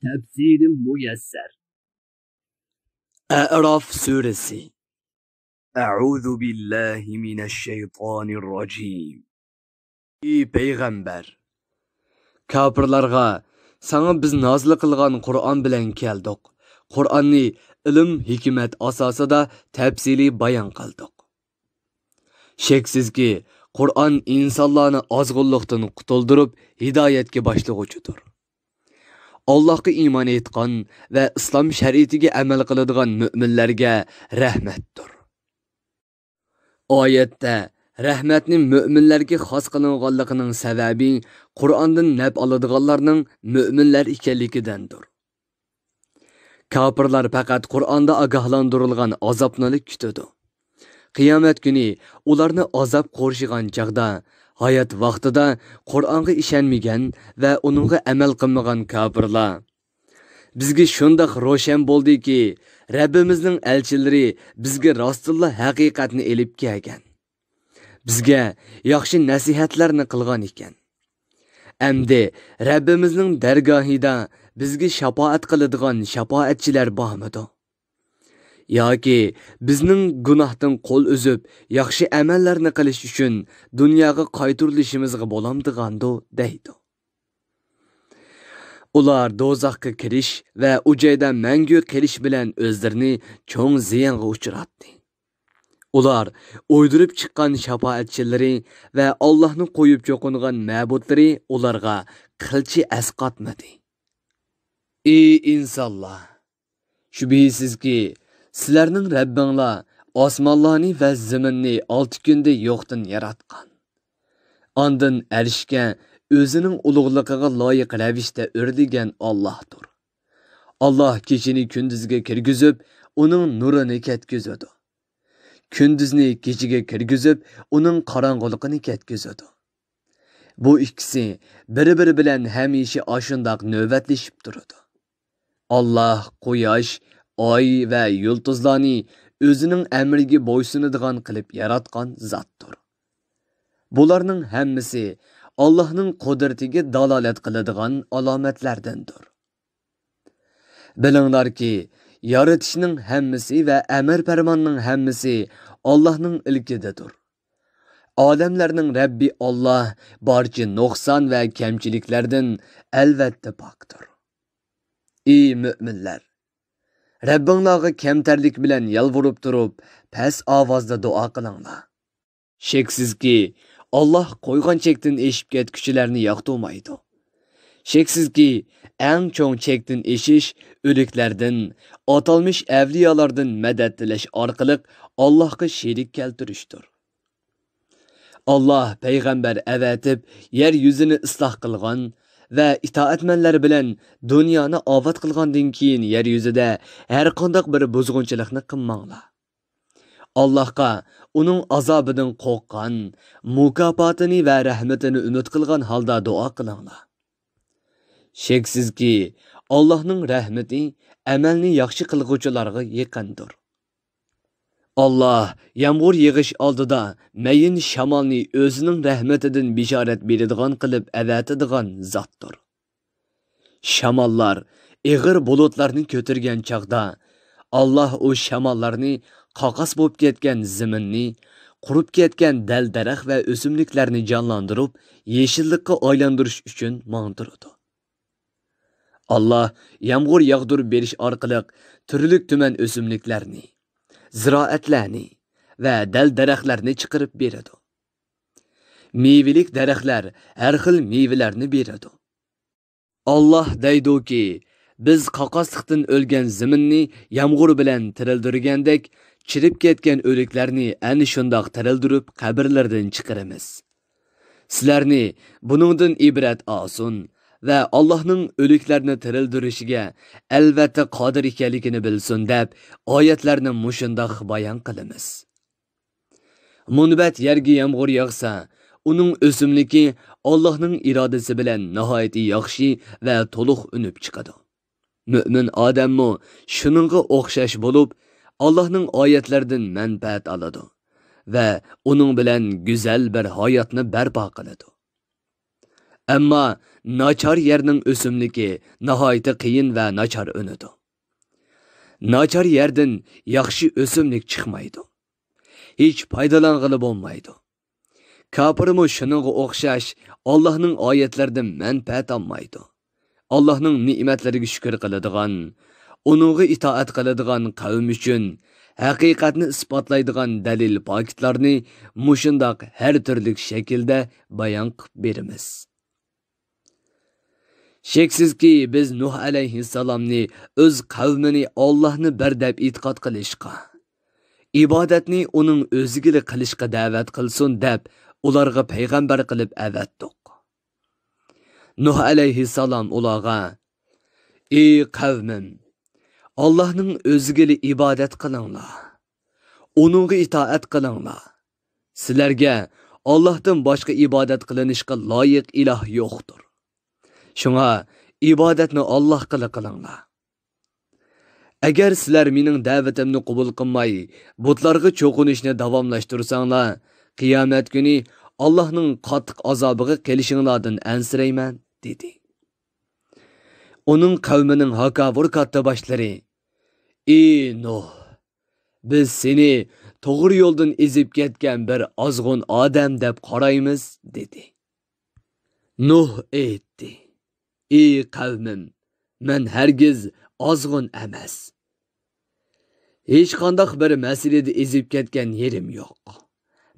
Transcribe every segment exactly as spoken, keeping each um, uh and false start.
تەپسىرى مۇيەسسەر. ئەئراف سۈرىسى. أعوذ بالله من الشيطان الرجيم. ئى پەيغەمبەر! كاپىرلارغا، ساڭا بىز نازىل قىلغان قۇرئان بىلەن كەلدۇق. قۇرئاننى ئىلىم، ھېكمەت ئاساسىدا تەپسىلىي بايان قىلدۇق. شەكسىزكى، قۇرئان ئىنسانلارنى ئازغۇنلۇقتىن قۇتۇلدۇرۇپ، ھىدايەتكە باشلىغۇچىدۇر. ئاللاھقا ئىمان ئېيتقان ۋە ئىسلام شەرىئىتىگە ئەمەل قىلىدىغان مۆمىنلەرگە رەھمەتتۇر. ئايەتتە رەھمەتنى مۆمىنلەرگە خاس قىلىنغانلىقىنىڭ سەۋەبى قۇرئاندىن نەپ ئالىدىغانلارنىڭ مۆمىنلەر ئىكەنلىكىدىندۇر. كاپىرلار پەقەت قۇرئاندا ئاگاھلاندۇرۇلغان ئازابنىلا كۈتىدۇ. قىيامەت كۈنى ئۇلارنى ئازاب قورشىغان چاغدا، ھايات ۋاقتىدا قۇرئانغا ئىشەنمىگەن ۋە ئۇنىڭغا ئەمەل قىلمىغان كاپىرلار، بىزگە شۇنداق روشەن بولدىكى، رەببىمىزنىڭ ئەلچىلىرى بىزگە راستتىنلا ھەقىقەتنى ئېلىپ كەلگەن. بىزگە ياخشى نەسىھەتلەرنى قىلغان ئىكەن. ئەمدى رەببىمىزنىڭ دەرگاھىدا بىزگە شاپائەت قىلىدىغان شاپائەتچىلەر بارمىدۇ؟ ياكى بىزنىڭ گۇناھتىن قول ئۈزۈپ، ياخشى ئەمەللەرنى قىلىش ئۈچۈن دۇنياغا قايتۇرۇلۇشىمىزغا بولامدىغاندۇ؟ دەيدۇ. ئۇلار دوزاخقا كىرىش ۋە ئۇ جايدا مەڭگۈ قېلىش بىلەن ئۆزلىرىنى چوڭ زىيانغا ئۇچراتتى. ئۇلار ئويدۇرۇپ چىققان شاپائەتچىلىرى ۋە ئاللاھنى قويۇپ چوقۇنغان مەبۇدلىرى ئۇلارغا قىلچە ئەسقاتمىدى. ئى ئىنسانلار! شۈبھىسىزكى، سىلەرنىڭ رەببىڭلار ئاسمانلارنى ۋە زېمىننى ئالتە كۈندە يوقتىن ياراتقان. ئاندىن ئەرشكە ئۆزىنىڭ ئۇلۇغلۇقىغا لايىق رەۋىشتە ئۆرلىگەن ئاللاھتۇر. ئاللاھ كېچىنى كۈندۈزگە كىرگۈزۈپ، ئۇنىڭ نۇرىنى كەتكۈزىدۇ. كۈندۈزنى كېچىگە كىرگۈزۈپ، ئۇنىڭ قاراڭغۇلۇقىنى كەتكۈزىدۇ. بۇ ئىككىسى بىر-بىرى بىلەن ھەمىشە ئاشۇنداق نۆۋەتلىشىپ تۇرىدۇ. ئاللاھ قۇياش، ئاي ۋە يۇلتۇزلارنى ئۆزىنىڭ ئەمرىگە بويسۇنىدىغان قىلىپ ياراتقان زاتتۇر. بۇلارنىڭ ھەممىسى ئاللاھنىڭ قۇدرىتىگە دالالەت قىلىدىغان ئالامەتلەردىندۇر. بىلىڭلاركى، يارىتىشنىڭ ھەممىسى ۋە ئەمر-پەرماننىڭ ھەممىسى ئاللاھنىڭ ئىلكىدىدۇر. ئالەملەرنىڭ رەببى ئاللاھ بارچە نۇقسان ۋە كەمچىلىكلەردىن ئەلۋەتتە پاكتۇر. ئى مۆمىنلەر! رەببىڭلارغا كەمتەرلىك بىلەن يالۋۇرۇپ تۇرۇپ، پەس ئاۋازدا دۇئا قىلىڭلار. شەكسىزكى، ئاللاھ قويغان چەكتىن ئېشىپ كەتكۈچىلەرنى ياقتۇرمايدۇ. شەكسىزكى، ئەڭ چوڭ چەكتىن ئېشىش ئۆلۈكلەردىن، ئاتالمىش ئەۋلىيالاردىن مەدەت تىلەش ئارقىلىق ئاللاھقا شېرىك كەلتۈرۈشتۇر. ئاللاھ پەيغەمبەر ئەۋەتىپ، يەر يۈزىنى ئىسلاھ قىلغان ۋە ئىتائەتمەنلەر بىلەن دۇنيانى ئاۋات قىلغاندىن كېيىن، يەر يۈزىدە ھەرقانداق بىر بۇزغۇنچىلىقنى قىلماڭلار. ئاللاھقا ئۇنىڭ ئازابىدىن قورققان، مۇكاپاتىنى ۋە رەھمىتىنى ئۈمىد قىلغان ھالدا دۇئا قىلىڭلار. شەكسىزكى، ئاللاھنىڭ رەھمىتى ئەمەلنى ياخشى قىلغۇچىلارغا يېقىندۇر. ئاللاھ يامغۇر يېغىش ئالدىدا مەيىن شامالنى ئۆزىنىڭ رەھمىتىدىن بېشارەت بېرىدىغان قىلىپ ئەۋەتىدىغان زاتتۇر. شاماللار ئېغىر بۇلۇتلارنى كۆتۈرگەن چاغدا، ئاللاھ ئۇ شاماللارنى قاقاس بولۇپ كەتكەن زېمىننى، قۇرۇپ كەتكەن دەل-دەرەخ ۋە ئۆسۈملۈكلەرنى جانلاندۇرۇپ، يېشىللىققا ئايلاندۇرۇش ئۈچۈن ماڭدۇرىدۇ. ئاللاھ يامغۇر ياغدۇرۇپ بېرىش ئارقىلىق تۈرلۈك تۈمەن ئۆسۈملۈكلەرنى، زىرائەتلەرنى ۋە دەل-دەرەخلەرنى چىقىرىپ بېرىدۇ. مېۋىلىك دەرەخلەر ھەر خىل مېۋىلەرنى بېرىدۇ. ئاللاھ دەيدۇكى، بىز قاقاسلىقتىن ئۆلگەن زېمىننى يامغۇر بىلەن تىرىلدۈرگەندەك، چىرىپ كەتكەن ئۆلۈكلەرنى ئەنە شۇنداق تىرىلدۈرۈپ قەبرىلىرىدىن چىقىرىمىز. سىلەرنى بۇنىڭدىن ئىبرەت ئالسۇن ۋە ئاللاھنىڭ ئۆلۈكلەرنى تىرىلدۈرۈشىگە ئەلۋەتتە قادىر ئىكەنلىكىنى بىلسۇن دەپ، ئايەتلەرنى مۇشۇنداق بايان قىلىمىز. مۇنبەت يەرگە يامغۇر ياغسا، ئۇنىڭ ئۆسۈملۈكى ئاللاھنىڭ ئىرادىسى بىلەن ناھايىتى ياخشى ۋە تولۇق ئۈنۈپ چىقىدۇ. مۆمىن ئادەممۇ شۇنىڭغا ئوخشاش بولۇپ، ئاللاھنىڭ ئايەتلىرىدىن مەنپەئەت ئالىدۇ ۋە ئۇنىڭ بىلەن گۈزەل بىر ھاياتنى بەرپا قىلىدۇ. ئەمما ناچار يەرنىڭ ئۆسۈملۈكى ناھايىتى قىيىن ۋە ناچار ئۈنىدۇ. ناچار يەردىن ياخشى ئۆسۈملۈك چىقمايدۇ. ھېچ پايدىلانغىلى بولمايدۇ. كاپىرمۇ شۇنىڭغا ئوخشاش ئاللاھنىڭ ئايەتلىرىدىن مەنپەئەت ئالمايدۇ. ئاللاھنىڭ نېمەتلىرىگە شۈكۈر قىلىدىغان، ئۇنىڭغا ئىتائەت قىلىدىغان قەۋم ئۈچۈن ھەقىقەتنى ئىسپاتلايدىغان دەلىل پاكىتلارنى مۇشۇنداق ھەر تۈرلۈك شەكىلدە بايان قىلىپ بېرىمىز. شەكسىزكى، بىز نۇھ ئەلەيھىسسالامنى ئۆز قەۋمىنى ئاللاھنى بىر دەپ ئېتىقاد قىلىشقا، ئىبادەتنى ئۇنىڭ ئۆزىگىلا قىلىشقا دەۋەت قىلسۇن دەپ ئۇلارغا پەيغەمبەر قىلىپ ئەۋەتتۇق. نۇھ ئەلەيھىسسالام ئۇلارغا، ئى قەۋمىم، ئاللاھنىڭ ئۆزىگىلا ئىبادەت قىلىڭلار، ئۇنىڭغا ئىتائەت قىلىڭلار. سىلەرگە ئاللاھتىن باشقا ئىبادەت قىلىنىشقا لايىق ئىلاھ يوقتۇر. شۇڭا ئىبادەتنى ئاللاھقىلا قىلىڭلار. ئەگەر سىلەر مېنىڭ دەۋىتىمنى قوبۇل قىلماي، بۇتلارغا چوقۇنۇشنى داۋاملاشتۇرساڭلار، قىيامەت كۈنى ئاللاھنىڭ قاتتىق ئازابىغا قېلىشىڭلاردىن ئەنسىرەيمەن، دېدى. ئۇنىڭ قەۋمىنىڭ ھاكاۋۇر كاتتىباشلىرى، ئى نۇھ، بىز سېنى توغرا يولدىن ئېزىپ كەتكەن بىر ئازغۇن ئادەم دەپ قارايمىز، دېدى. نۇھ ئېيتتى، ئى قەۋمىم، مەن ھەرگىز ئازغۇن ئەمەس. ھېچقانداق بىر مەسىلىدە ئېزىپ كەتكەن يېرىم يوق.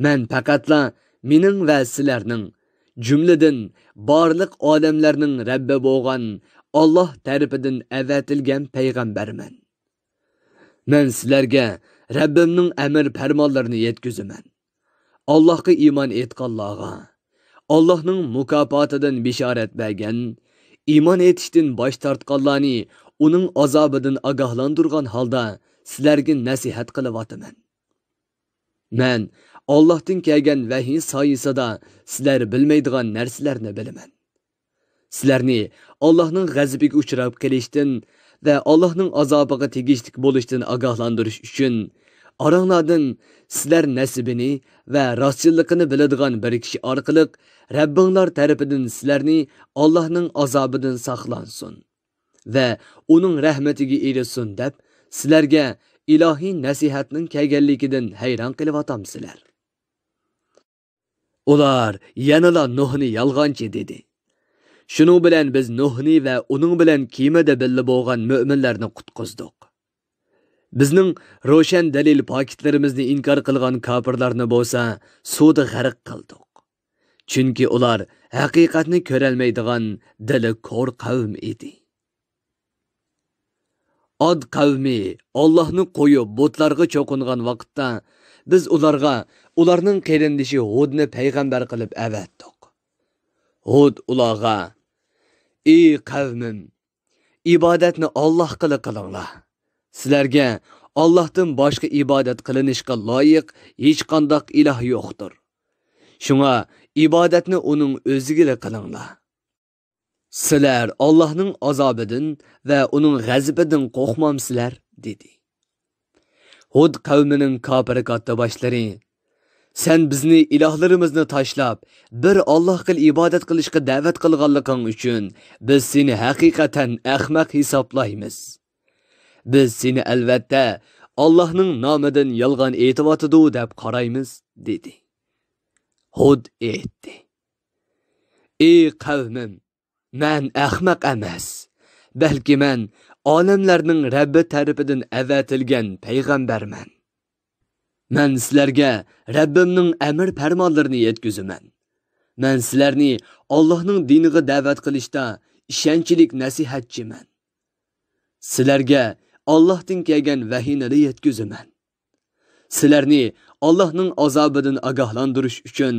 مەن پەقەتلا مېنىڭ ۋە سىلەرنىڭ، جۈملىدىن بارلىق ئالەملەرنىڭ رەببى بولغان ئاللاھ تەرىپىدىن ئەۋەتىلگەن پەيغەمبەرمەن. مەن سىلەرگە رەببىمنىڭ ئەمىر پەرمانلىرىنى يەتكۈزىمەن. ئاللاھقا ئىمان ئېيتقانلارغا، ئاللاھنىڭ مۇكاپاتىدىن بېشارەت بەرگەن، ئىمان ئېيتىشتىن باش تارتقانلارنى ئۇنىڭ ئازابىدىن ئاگاھلاندۇرغان ھالدا سىلەرگە نەسىھەت قىلىۋاتىمەن. مەن ئاللاھتىن كەلگەن ۋەھىي سايىسىدا سىلەر بىلمەيدىغان نەرسىلەرنى بىلىمەن. سىلەرنى ئاللاھنىڭ غەزىپىگە ئۇچراپ قېلىشتىن ۋە ئاللاھنىڭ ئازابىغا تېگىشلىك بولۇشتىن ئاگاھلاندۇرۇش ئۈچۈن، ئاراڭلاردىن سىلەر نەسىبىنى ۋە راستچىللىقىنى بىلىدىغان بىر كىشى ئارقىلىق رەببىڭلار تەرىپىدىن سىلەرنى ئاللاھنىڭ ئازابىدىن ساقلانسۇن ۋە ئۇنىڭ رەھمىتىگە ئېرىشسۇن دەپ، سىلەرگە ئىلاھىي نەسىھەتنىڭ كەلگەنلىكىدىن ھەيران قېلىۋاتامسىلەر؟ ئۇلار يەنىلا نۇھنى يالغانچى دېدى. شۇنىڭ بىلەن بىز نۇھنى ۋە ئۇنىڭ بىلەن كېمىدە بىللە بولغان مۆمىنلەرنى قۇتقۇزدۇق. بىزنىڭ روشەن دەلىل پاكىتلىرىمىزنى ئىنكار قىلغان كاپىرلارنى بولسا سۇدا غەرق قىلدۇق. چۈنكى ئۇلار ھەقىقەتنى كۆرەلمەيدىغان دىلى كور قەۋم ئىدى. ئاد قەۋمى ئاللاھنى قويۇپ بۇتلارغا چوقۇنغان ۋاقىتتا، بىز ئۇلارغا ئۇلارنىڭ قېرىندىشى ھۇدنى پەيغەمبەر قىلىپ ئەۋەتتۇق. ھۇد ئۇلارغا، ئى قەۋمىم، ئىبادەتنى ئاللاھقىلا قىلىڭلار. سىلەرگە ئاللاھتىن باشقا ئىبادەت قىلىنىشقا لايىق ھېچقانداق ئىلاھ يوقتۇر. شۇڭا ئىبادەتنى ئۇنىڭ ئۆزىگىلا قىلىڭلار. سىلەر ئاللاھنىڭ ئازابىدىن ۋە ئۇنىڭ غەزىپىدىن قورقمامسىلەر؟ دېدى. ھۇد قەۋمىنىڭ كاپىر كاتتىباشلىرى، سەن بىزنى ئىلاھلىرىمىزنى تاشلاپ، بىر ئاللاھقىلا ئىبادەت قىلىشقا دەۋەت قىلغانلىقىڭ ئۈچۈن بىز سېنى ھەقىقەتەن ئەخمەق ھېسابلايمىز. بىز سېنى ئەلۋەتتە ئاللاھنىڭ نامىدىن يالغان ئېيتىۋاتىدۇ دەپ قارايمىز، دېدى. ھۇد ئېيتتى، ئى قەۋمىم، مەن ئەخمەق ئەمەس، بەلكى مەن ئالەملەرنىڭ رەببى تەرىپىدىن ئەۋەتىلگەن پەيغەمبەرمەن. مەن سىلەرگە رەببىمنىڭ ئەمىر پەرمانلىرىنى يەتكۈزىمەن. مەن سىلەرنى ئاللاھنىڭ دىنىغا دەۋەت قىلىشتا ئىشەنچلىك نەسىھەتچىمەن. سىلەرگە ئاللاھتىن كەلگەن ۋەھىينىلا يەتكۈزىمەن. سىلەرنى ئاللاھنىڭ ئازابىدىن ئاگاھلاندۇرۇش ئۈچۈن،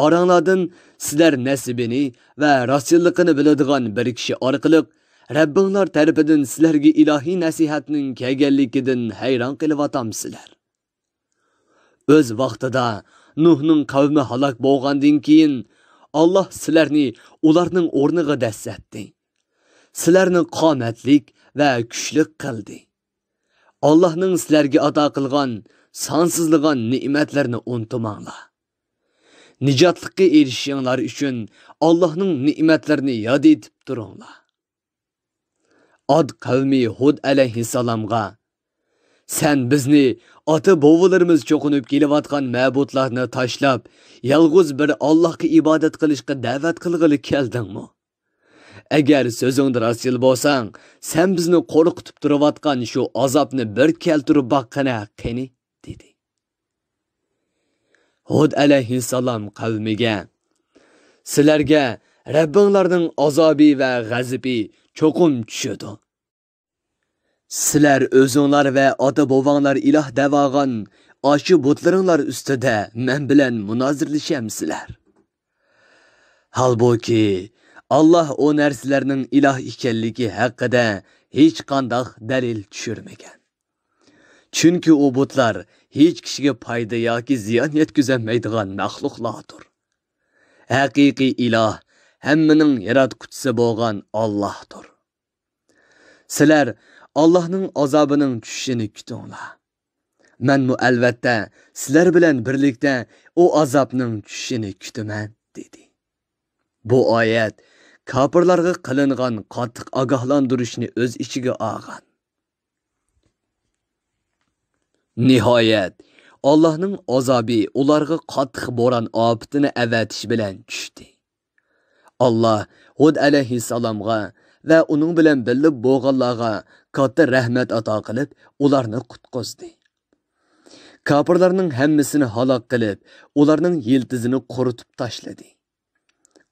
ئاراڭلاردىن سىلەر نەسىبىنى ۋە راستچىللىقىنى بىلىدىغان بىر كىشى ئارقىلىق رەببىڭلار تەرىپىدىن سىلەرگە ئىلاھىي نەسىھەتنىڭ كەلگەنلىكىدىن ھەيران قېلىۋاتامسىلەر؟ ئۆز ۋاقتىدا نۇھنىڭ قەۋمى ھالاك بولغاندىن كېيىن، ئاللاھ سىلەرنى ئۇلارنىڭ ئورنىغا دەسسەتتى. سىلەرنى قامەتلىك ۋە كۈچلۈك قىلدى. ئاللاھنىڭ سىلەرگە ئاتا قىلغان سانسىزلىغان نېمەتلىرىنى ئۇنتۇماڭلار. نىجاتلىققا ئېرىشىشىڭلار ئۈچۈن ئاللاھنىڭ نېمەتلىرىنى ياد ئېتىپ تۇرۇڭلار. ئاد قەۋمى ھۇد ئەلەيھىسسالامغا، سەن بىزنى ئاتا-بوۋىلىرىمىز چوقۇنۇپ كېلىۋاتقان مەبۇدلارنى تاشلاپ، يالغۇز بىر ئاللاھقا ئىبادەت قىلىشقا دەۋەت قىلغىلى كەلدىڭمۇ؟ ئەگەر سۆزۈڭدە راستچىل بولساڭ، سەن بىزنى قورقۇتۇپ تۇرۇۋاتقان شۇ ئازابنى بىر كەلتۈرۈپ باققىنە قېنى، دېدى. ھۇد ئەلەيھىسسالام قەۋمىگە، سىلەرگە رەببىڭلارنىڭ ئازابى ۋە غەزىپى چوقۇم چۈشىدۇ. سىلەر ئۆزۈڭلار ۋە ئاتا-بوۋاڭلار ئىلاھ دەۋالغان ئاشۇ بۇتلىرىڭلار ئۈستىدە مەن بىلەن مۇنازىرىلىشەمسىلەر؟ ھالبۇكى، ئاللاھ ئۇ نەرسىلەرنىڭ ئىلاھ ئىكەنلىكى ھەققىدە ھېچقانداق دەلىل چۈشۈرمىگەن. چۈنكى ئۇ بۇتلار ھېچ كىشىگە پايدا ياكى زىيان يەتكۈزەلمەيدىغان مەخلۇقلاردۇر. ھەقىقىي ئىلاھ ھەممىنىڭ ياراتقۇچىسى بولغان ئاللاھتۇر. سىلەر ئاللاھنىڭ ئازابىنىڭ چۈشۈشىنى كۈتۈڭلار. مەنمۇ ئەلۋەتتە سىلەر بىلەن بىرلىكتە ئۇ ئازابنىڭ چۈشۈشىنى كۈتىمەن، دېدى. بۇ ئايەت كاپىرلارغا قىلىنغان قاتتىق ئاگاھلاندۇرۇشنى ئۆز ئىچىگە ئالغان. نىھايەت، ئاللاھنىڭ ئازابى ئۇلارغا قاتتىق بوران ئاپىتىنى ئەۋەتىش بىلەن چۈشتى. ئاللاھ ھۇد ئەلەيھىسسالامغا ۋە ئۇنىڭ بىلەن بىللە بولغانلارغا كاتتا رەھمەت ئاتا قىلىپ، ئۇلارنى قۇتقۇزدى. كاپىرلارنىڭ ھەممىسىنى ھالاك قىلىپ، ئۇلارنىڭ يىلتىزىنى قۇرۇتۇپ تاشلىدى.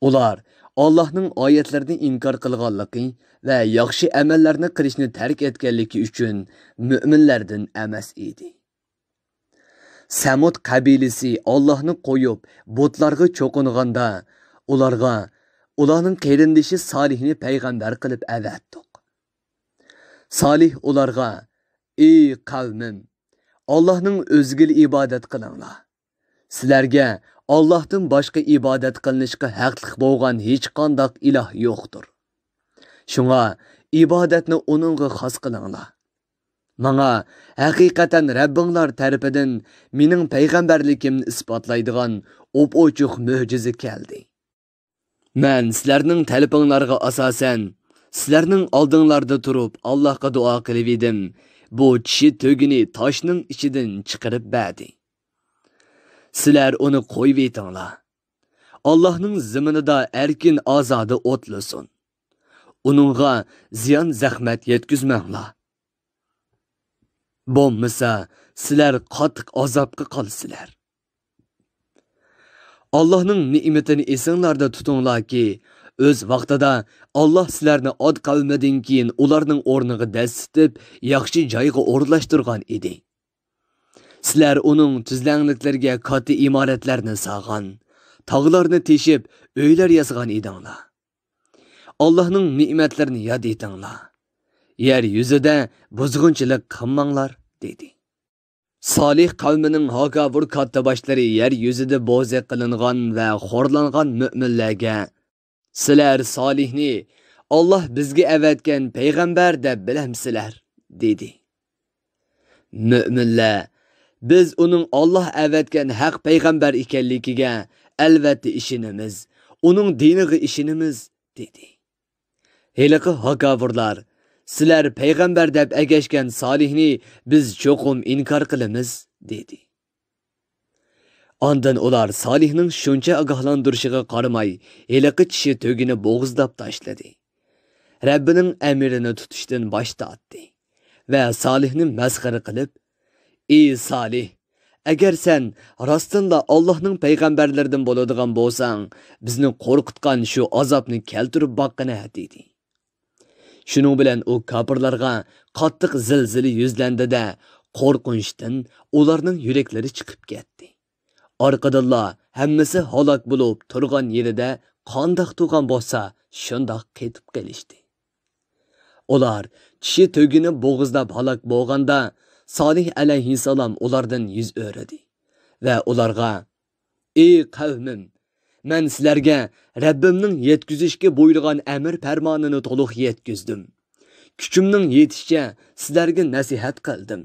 ئۇلار ئاللاھنىڭ ئايەتلىرىنى ئىنكار قىلغانلىقى ۋە ياخشى ئەمەللەرنى قىلىشنى تەرك ئەتكەنلىكى ئۈچۈن مۆمىنلەردىن ئەمەس ئىدى. سەمۇد قەبىلىسى ئاللاھنى قويۇپ، بۇتلارغا چوقۇنغاندا، ئۇلارغا ئۇلارنىڭ قېرىندىشى سالىھنى پەيغەمبەر قىلىپ ئەۋەتتۇق. سالىھ ئۇلارغا، ئى قەۋمىم، ئاللاھنىڭ ئۆزىگىلا ئىبادەت قىلىڭلار. سىلەرگە ئاللاھتىن باشقا ئىبادەت قىلىنىشقا ھەقلىق بولغان ھېچقانداق ئىلاھ يوقتۇر. شۇڭا ئىبادەتنى ئۇنىڭغا خاس قىلىڭلار. ماڭا ھەقىقەتەن رەببىڭلار تەرىپىدىن مېنىڭ پەيغەمبەرلىكىمنى ئىسپاتلايدىغان ئوپئوچۇق مۆجىزە كەلدى. مەن سىلەرنىڭ تەلىپىڭلارغا ئاساسەن، سىلەرنىڭ ئالدىڭلاردا تۇرۇپ ئاللاھقا دۇئا قىلىۋىدىم. بۇ چىشى تۆگىنى تاشنىڭ ئىچىدىن چىقىرىپ بەردى. سىلەر ئۇنى قويۇۋېتىڭلار. ئاللاھنىڭ زېمىنىدا ئەركىن ئازادە ئوتلىسۇن. ئۇنىڭغا زىيان-زەخمەت يەتكۈزمەڭلار. بولمىسا، سىلەر قاتتىق ئازابقا قالىسىلەر. ئاللاھنىڭ نېمىتىنى ئېسىڭلاردا تۇتۇڭلاركى، ئۆز ۋاقتىدا ئاللاھ سىلەرنى ئاد قەۋمىدىن كېيىن ئۇلارنىڭ ئورنىغا دەسسىتىپ، ياخشى جايغا ئورۇنلاشتۇرغان ئىدى. سىلەر ئۇنىڭ تۈزلەڭلىكلىرىگە كاتتا ئىمارەتلەرنى سالغان، تاغلارنى تېشىپ، ئۆيلەر ياسىغان ئىدىڭلار. ئاللاھنىڭ نېمەتلىرىنى ياد ئېتىڭلار. يەر يۈزىدە بۇزغۇنچىلىق قىلماڭلار، دېدى. سالىھ قەۋمىنىڭ ھاكاۋۇر كاتتىباشلىرى يەر يۈزىدە بوزەك قىلىنغان ۋە خورلانغان مۆمىنلەرگە، سىلەر سالىھنى ئاللاھ بىزگە ئەۋەتكەن پەيغەمبەر دەپ بىلەمسىلەر؟ دېدى. مۆمىنلەر، بىز ئۇنىڭ ئاللاھ ئەۋەتكەن ھەق پەيغەمبەر ئىكەنلىكىگە ئەلۋەتتە ئىشىنىمىز، ئۇنىڭ دىنىغا ئىشىنىمىز، دېدى. ھېلىقى ھاكاۋۇرلار، سىلەر پەيغەمبەر دەپ ئەگەشكەن سالىھنى بىز چوقۇم ئىنكار قىلىمىز، دېدى. ئاندىن ئۇلار سالىھنىڭ شۇنچە ئاگاھلاندۇرۇشىغا قارىماي، ھېلىقى چىشى تۆگىنى بوغۇزلاپ تاشلىدى. رەببىنىڭ ئەمرىنى تۇتۇشتىن باش تارتتى ۋە سالىھنى مەسخىرە قىلىپ، ئى سالىھ، ئەگەر سەن راستتىنلا ئاللاھنىڭ پەيغەمبەرلىرىدىن بولىدىغان بولساڭ، بىزنى قورقۇتقان شۇ ئازابنى كەلتۈرۈپ باققىنە، دېدى. شۇنىڭ بىلەن ئۇ كاپىرلارغا قاتتىق زىلزىلە يۈزلەندى-دە، قورقۇنچتىن ئۇلارنىڭ يۈرەكلىرى چىقىپ كەتتى. ئارقىدىنلا ھەممىسى ھالاك بولۇپ تۇرغان يېرىدە قانداق تۇرغان بولسا، شۇنداق قېتىپ قېلىشتى. ئۇلار چىشى تۆگىنى بوغۇزلاپ ھالاك بولغاندا، سالىھ ئەلەيھىسسالام ئۇلاردىن يۈز ئۆرۈدى ۋە ئۇلارغا، ئى قەۋمىم، مەن سىلەرگە رەببىمنىڭ يەتكۈزۈشكە بۇيرۇغان ئەمر پەرمانىنى تولۇق يەتكۈزدۈم. كۈچۈمنىڭ يېتىشىچە سىلەرگە نەسىھەت قىلدىم.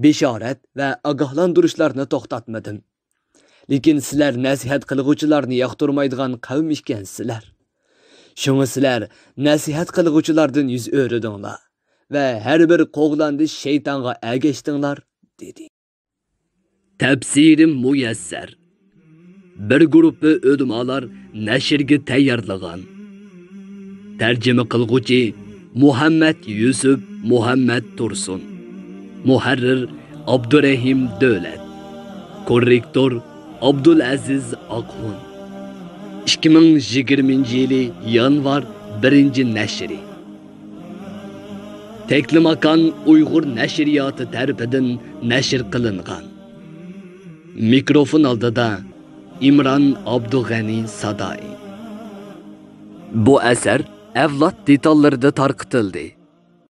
بېشارەت ۋە ئاگاھلاندۇرۇشلارنى توختاتمىدىم. لېكىن سىلەر نەسىھەت قىلغۇچىلارنى ياقتۇرمايدىغان قەۋم ئىكەنسىلەر. شۇڭا سىلەر نەسىھەت قىلغۇچىلاردىن يۈز ئۆرۈدۈڭلار ۋە ھەر بىر قوغلاندى شەيتانغا ئەگەشتىڭلار، دېدى. تەپسىرى مۇيەسسەر. بىر گۇرۇپپا ئۆلىمالار نەشرگە تەييارلىغان. تەرجىمە قىلغۇچى مۇھەممەد يۈسۈپ مۇھەممەد تۇرسۇن. مۇھەررىر ئابدۇرېھىم دۆلەت. كوررېكتور ئابدۇلئەزىز ئاقخۇن. ئىككى مىڭ يىگىرمىنچى يىلى يانۋار بىرىنچى نەشرى. تەكلىماكان ئۇيغۇر نەشرىياتى تەرىپىدىن نەشر قىلىنغان. مىكروفون ئالدىدا ئىمران ئابدۇغەنى سادائى. بۇ ئەسەر ئەۋلاد دېتاللىرىدا تارقىتىلدى.